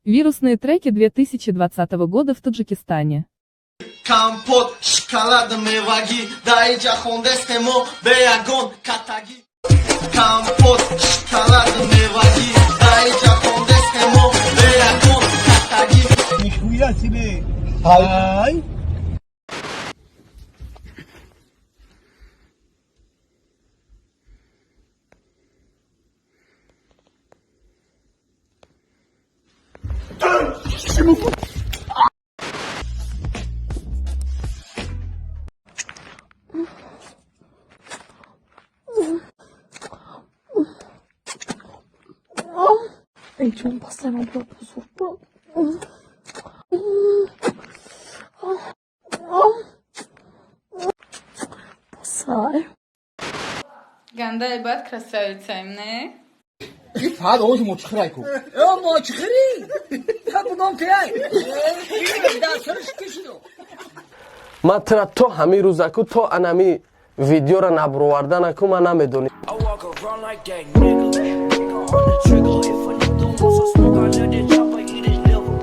Вирусные треки 2020 года в Таджикистане. Компот, шоколад, мевагӣ, даиҷа хондестемо беягон катагӣ. Компот, шоколад, мевагӣ, даиҷа хондестемо беягон катагӣ. Нихуя себе! Ай! Эй, поставим бузург. Босай. Гандай бад красавицаем, не? Фаҳад овози мочхирай ку. Э, мочхирӣ! Будом кияй! Дастарш кишиду. Ман тра то ҳамин рӯзаку, то анами видеоро набуроварданаку, ман намедонӣ. I walk around like that nigga. Finger on the trigger. If a nigga wants some smoke, I let it chopper eat his liver.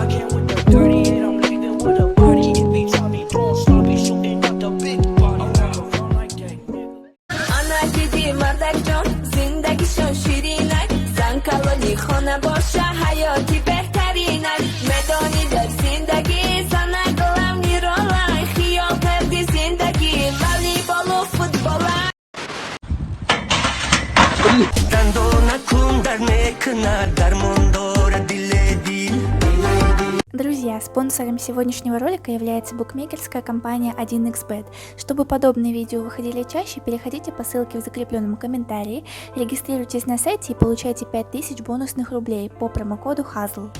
I came with the 38, I'm leaving with a body. If he try me doing sloppy, shooting out the big body. I walk around like that nigga. Ана диди, мардакҷон, зиндагишон ширинак, зан калони хона боша, ҳаёти беҳтаринак. Медонӣ, дар зиндагӣ зана главный рола, хиёл карди, зиндагӣ волейболу футбола. Дандонакун дар мекунад, дармон дорад диле дил. Друзья, спонсором сегодняшнего ролика является букмекерская компания 1xBet. Чтобы подобные видео выходили чаще, переходите по ссылке в закрепленном комментарии, регистрируйтесь на сайте и получайте 5000 бонусных рублей по промокоду HAZL.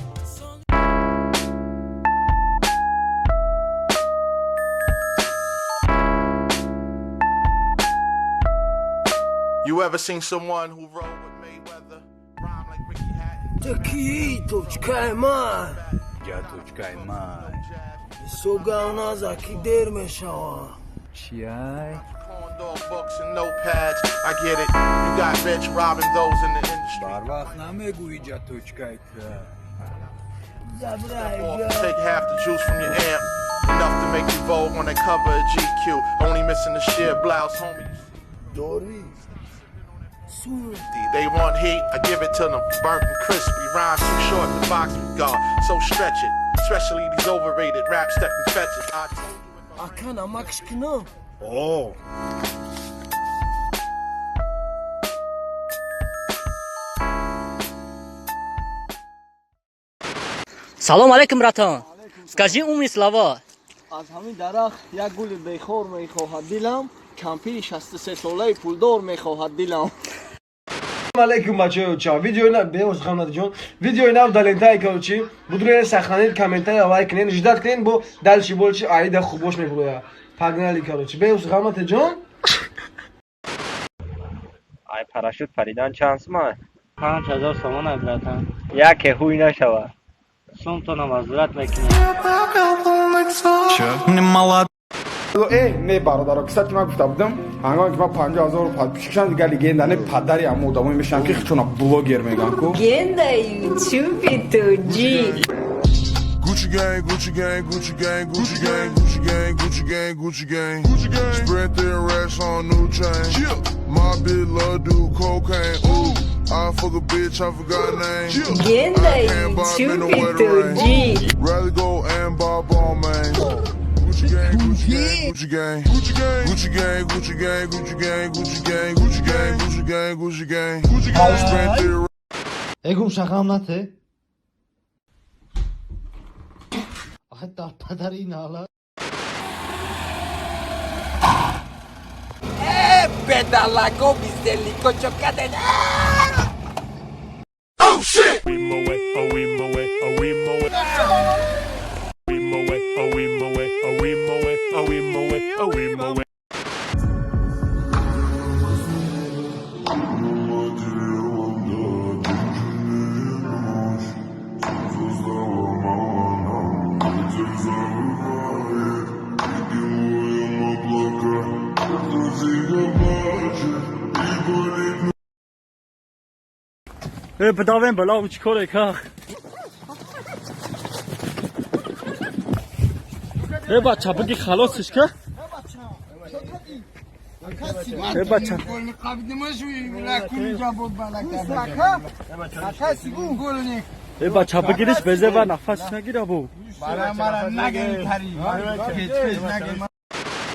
You ever seen someone who rode with Mayweather? Rhyme like Ricky Hatton. Ту кии, точкаи ман? Я точкаи ман. Сугавназа ки дер мешава. Чиай? Corn dog books and notepads. I get it. You got rich robbing those in the industry. Барвақт намегӯӣ ҷа точкаи тра. Забрай. Off and take half the juice from your amp. Enough to make you vogue on the cover of GQ. Only missing the sheer blouse, homie. Дорӣ су. They want heat, I give it to them. Burnt and crispy. Rhymes too short to box with God. So stretch it. Especially these overrated rap stepping fetches. I told you if I Ака, намакш кунам. О! Салом алейкум, братан. Скажи умные слова. Аз ҳамин дарахт як гули бехор мехоҳад дилам, кампири 63-солаи пулдор мехоҳад дилам. Алейкум, бачаё, ча видеои нав беоз хамнадҷон, видеои нав дар лентаи, короче, будруен, сохранить, комментария, лайк кунен, ждать кунен, бо дальше больше аида хубош мебуроя. Погнали, короче, беоз хамнадҷон. Ай, парашют паридан чанд сумай? 5000 сомон, ай, братан. Яке ҳуй нашава. Сумтона мазурат мекунем. Э, не, бародаро, кстати, ман гуфта будам, ҳангоме ки ман 50 000 подписчик шам, дигар легенда не, падари ҳама одамое мешавам, ки хичона блогер мегӯям ку. Легенда ютюби тоҷик. Gucci gang, Gucci gang, Gucci gang, Gucci gang, Gucci gang, Gucci gang, Gucci gang. Gucci gang. Spread thin racks on new chain. My bitch love do cocaine. Ooh, I fuck a bitch, I forgot name. Легенда I can't buy me no ютюби wedding ring. тоҷик. Rather go and buy Balmain. Gucci gang, Gucci gang, Gucci gang, Gucci gang, Gucci gang, Gucci gang, Gucci gang, Gucci gang, Gucci gang, Gucci gang, Gucci gang, Gucci gang. Spread thin Эгум шахам нате. Ай, дар падари нала. Бедалаго бизелико чокаден. Oh shit! Э, бидавем, бала, чӣ коре ка? Э, бача, биги, халосиш ка. Э, бача. Э, бача, бигириш, безева нафас нагира бу.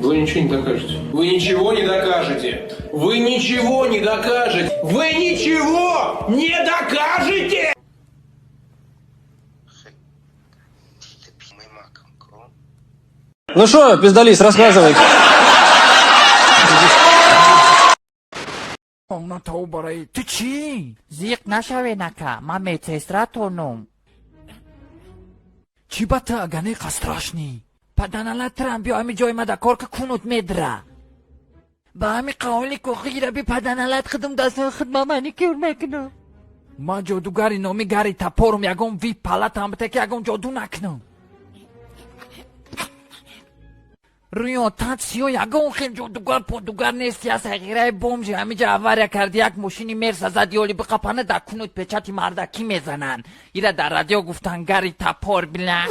Вы ничего не докажете. Вы ничего не докажете. Вы ничего не докажете. Вы ничего не докажете! Ну что, пиздались, рассказывай. Ту чӣ? Зиқ нашаве, нака, ман медсестратонум. Чӣ ба ту аганиқа страшный? Паданалатрам, биё ҳами ҷои мада кор ка, кунут медра. Ба ҳами қавли кохира би паданалат худум дастон худма маникюр мекунам. Ман ҷодугари номи Гари Тапорум, ягон вип палатам бите, ки ягон ҷоду накунам. Рӯи отат сиё, ягон хел ҷодугар подугар нест, я сағираи бомжи ҳамиҷа авария карди, як мошини мерса зад, ёли биқапана, дар кунут печати мардакӣ мезананд. Ира дар радио гуфтан, Гари Тапор била.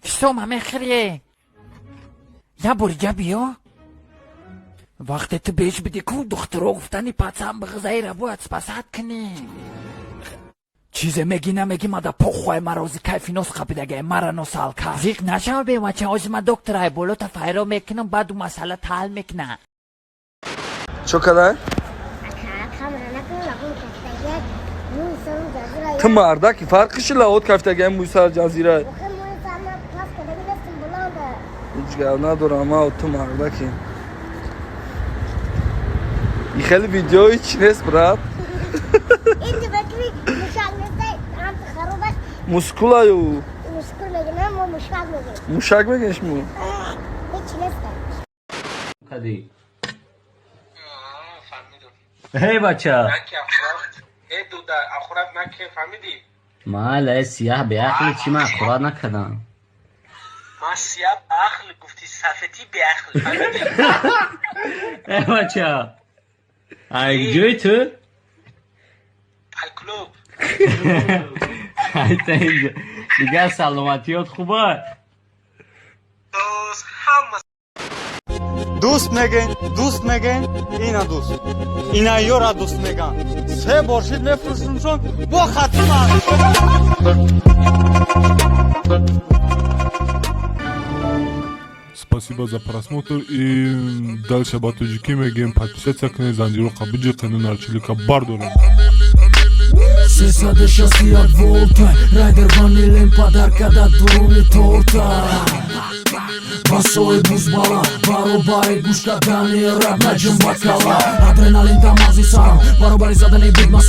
Фисом ҳамехирие. Я бориҷа биё. Вақте ту беш бидӣ ку, духтуро гуфтани пацан бигзаира бояд спасать кунӣ. Чизе меги, намеги, мада похуай, марози кайфи нос қапидагай, мара носалка. Зиқ нашава, бемача, ози ма докторай болота файро мекунам, баъду масъала ҳал мекуна. Чо кадай? Ту мардаки, фарқиши лаот кафтагай мӯи сар ҷазира. Ҳеҷ гап надорам, ма ту мардаки. И хеле видеои чӣ нест, брат? Мускулаю. Мушак мегӯем шумо? Кади. Эй, бача. Майла, э, сияҳ беақли, чӣ ман ақурат накардам? Ман сияҳ баақл гуфти, сафедӣ беақл, фаҳмидӣ? Э, бача. Ай ҷои ту? Ай клуб. Айта инҷо. Дигар саломатиёт хуба? Дӯст ҳама. Дӯст мегӯен, дӯст мегӯен, ина дӯст, ина ёра дӯст меган. Се бор шид, мефурӯшумшон бо хатиман. Спасибо за просмотр и дальше ба тоҷикӣ мегӯем: подписаться кунед, занҷироқа биҷиқену нарчилика бардорем. 361 волта, райдер ванилем падарка да дуруни торта. Басои бузбала баробари гӯш кардани раб наҷим бакала. Адреналин да мағзи сарам баробари задани бигмас.